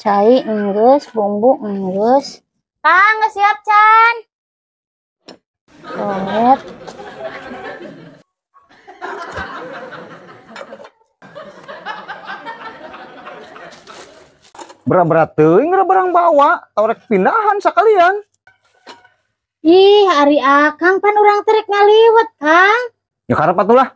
Cai enggeus, bumbu enggeus. Kang, geus siap can. Toilet. Berat-berat teuing barang bawa, tahu rek pindahan sekalian. Ih, ari akang pan urang teh rek ngaliwet, Kang. Ya karep atuh lah.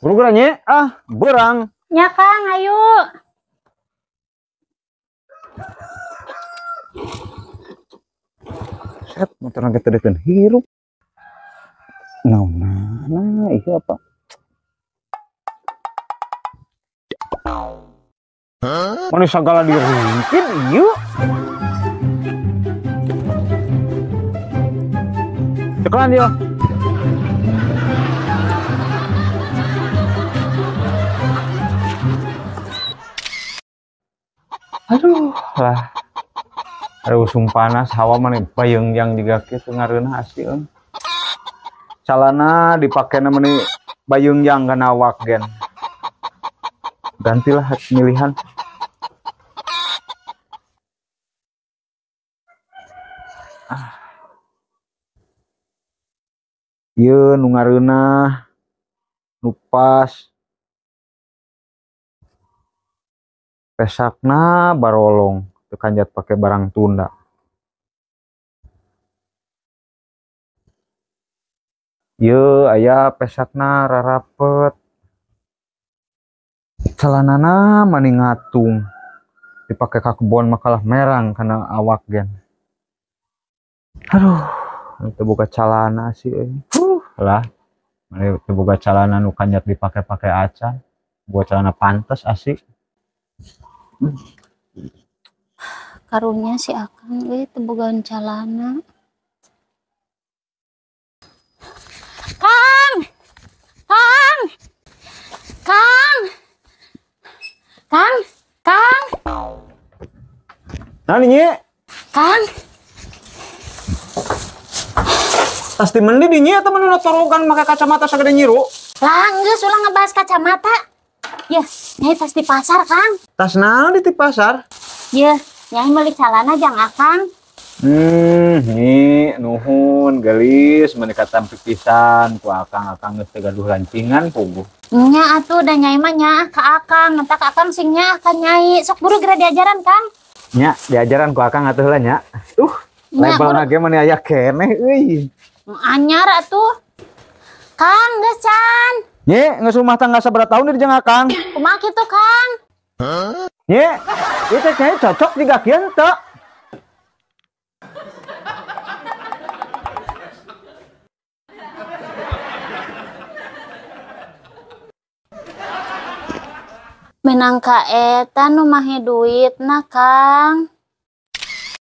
Buru-buru nya, ah, berang. Nya Kang, ayo. Set, motor kita dekeun hirup. Nah, nah, iya apa? Huh? Mana segala diringkit, iya. Cekelan dia. Aduh lah. Aduh, usum panas, hawa mana bayeng yang juga kitu ngareunah asli. Calana dipake namanya bayeng yang kana awak gen. Gantilah hak pemilihan. Ah. Ieu nu ngareunah, nu pas. Pesakna barolong, teu kanjat pake barang tunda. Ieu aya pesakna rarapet. Celanana mani ngatung. Dipake ka kebon makalah merang kana awak gen. Aduh, teu boga calana sih euy. Lah, mani teu boga calana nu kanjat dipake-pake acan. Boga calana pantes asik. Karunya si akang euy teu boga calana. Kang! Kang! Kang! Kang! Kang! Nah nih, Kang! Tas di mendi di nyi atau mana torogan make kacamata sagede nyiru? Lah geus ulah ngebahas kacamata. Ya, nyai tas di pasar, Kang. Tas naon di pasar? Ya, nyai meuli calana jang akang. Nyi nuhun gelis meuni katampi pisan ku akang, akang geus teu gaduh lancingan puguh. Nya atuh da nyai mah nyaah ka akang, entak akang sing nyaah ka nyai. Sok buru geura diajaran, Kang. Nya, diajaran ku akang atuh lah nya. Labelna ge mani aya keneh euy. Anyar atuh. Kang, geus can. Nyi, geus rumah tangga sabaraha tahun di jeung akang? Kumaha kitu, Kang? Huh? Nyi, ieu teh kayaknya cocok jiga kieu teu? Menang ka eta nu mahe duitna, Kang.